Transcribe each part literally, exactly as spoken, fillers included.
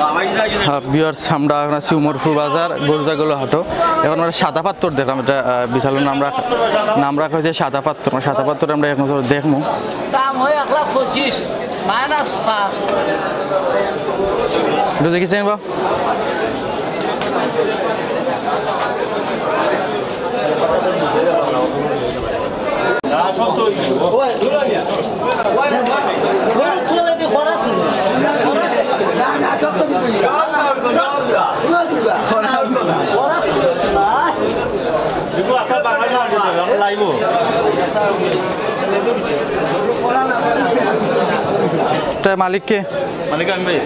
হ্যাঁ, ভিউয়ার্স, আমরা এখন আছি উমরপুর বাজার, গরু ছাগল হাটো। এখন আমরা সাদা পাথর দেখলাম, এটা, আহ, বিশালর নাম রাখ-, নাম রাখা হয়েছে সাদা পাথর। সাদা পাথর আমরা এক নজর দেখবো। দাম হয় এক লাখ পঁচিশ, মাইনাস পাঁচ। এটা দেখেছেন বা? এটা মালিক কে? মালিক আমি ভাই।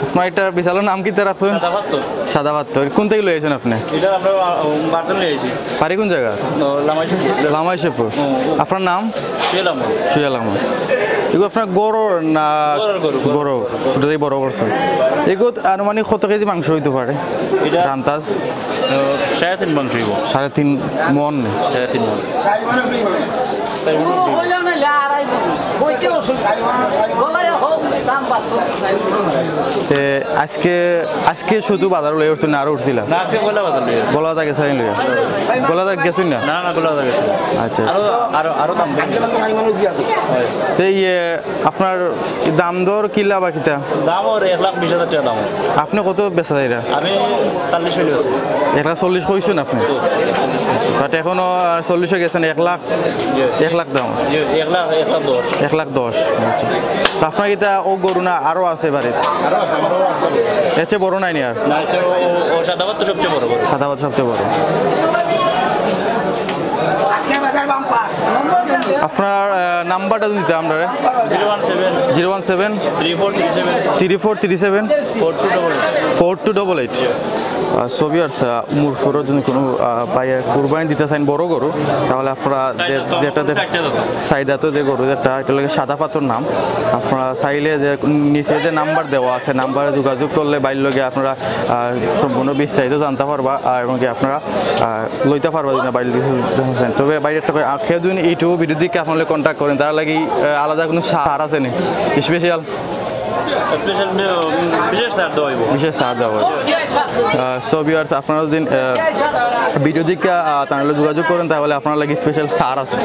আপনার এটা বিশালর নাম কিতা রাখছেন? সাদা পাথর। সাদা পাথর। কোন থেকে লই আইছেন আপনি? এটা আমরা, আহ, বার্তন লই আইছি। বাড়ি কোন জায়গা? ও, লামাইশিপুর। লামাইশিপুর। হুম। আপনার নাম? সুহেল আহমদ। সুহেল আহমদ। এগুলো আপনার গরু না? গরুর গরু, গরু। গরু। ছোট থেকে বড় করছেন। এগুলো আনুমানিক কত কেজি মাংস হইতে পারে? এটা আন্দাজ? ও, সাড়ে তিন মণ হইব। সাড়ে তিন মণ? সাড়ে তিন মণ। তে আজকে, আজকে শুধু বাজার লই উঠছেন না, আরো উঠছিলা? না, আজকে পয়লা বাজার লই আইছি। পয়লা বাজার গেছিলা লইয়া? পয়লা বাজার গেছেন না? না, না, পয়লা বাজার গেছি। আচ্ছা। আরো, আরো, আরো দাম কম। তে ইয়ে, আপনার দাম দর কিলা বা কিতা? দাম ওর এক লাখ বিশ হাজার টাকা দাম। আপনি কত বেচা যায় এটা? আমি চল্লিশ হইলে আছি। এক লাখ চল্লিশ কইছেন আপনি? বাট এখনো, আহ, চল্লিশে গেছেন, এক লাখ, এক লাখ দাম। জি, এক লাখ, এক লাখ দশ। এক লাখ দশ, আচ্ছা। তো আপনার কিতা ও গরু না আরো আছে বাড়িতে? আরো আছে, আমারও আছে। এর চেয়ে বড় নাই নি আর? না, এটা ও, ও সাদা পাথর সবচেয়ে বড় গরু। সাদা পাথর সবচেয়ে বড়। আপনার, আহ, নাম্বারটা দিতে আমরা। Zero one seven. Zero one seven. Three four three seven. Three four three seven. Four two double eight. Four two double eight. Ah, so viewers, ah, মুরফুরও যদি কোনো, আহ, ভাইয়ে কুরবানি দিতে চান বড় গরু, তাহলে আপনারা যে, যেটা দে-, সাইডে তো যে গরু যেটা, এটা লাগে সাদা পাথর নাম। আপনারা চাইলে যে নিচে যে নাম্বার দেওয়া আছে, নাম্বারে যোগাযোগ করলে ভাইর লগে আপনারা, আহ, সম্পূর্ণ বিস্তারিত জানতে পারবা, আর এবং কি আপনারা, আহ, লইতে পারবা যদি ভাইর লগে জানতে চান। তবে ভাইর একটা কই, আহ, কেউ যদি YouTube ভিডিও দেখে আপনারা কন্ট্যাক্ট করেন, তার লাগি, আহ, আলাদা কোনো ছাড় আছে নি? স্পেশাল? স্পেশাল, উম, বিশেষ ছাড় দেওয়া হইব। বিশেষ ছাড় দেওয়া হইব। আহ, so viewers, আপনারা যদি, আহ, ভিডিও দেখে, আহ, তাহলে যোগাযোগ করেন, তাহলে আপনার লাগি স্পেশাল ছাড় আছে।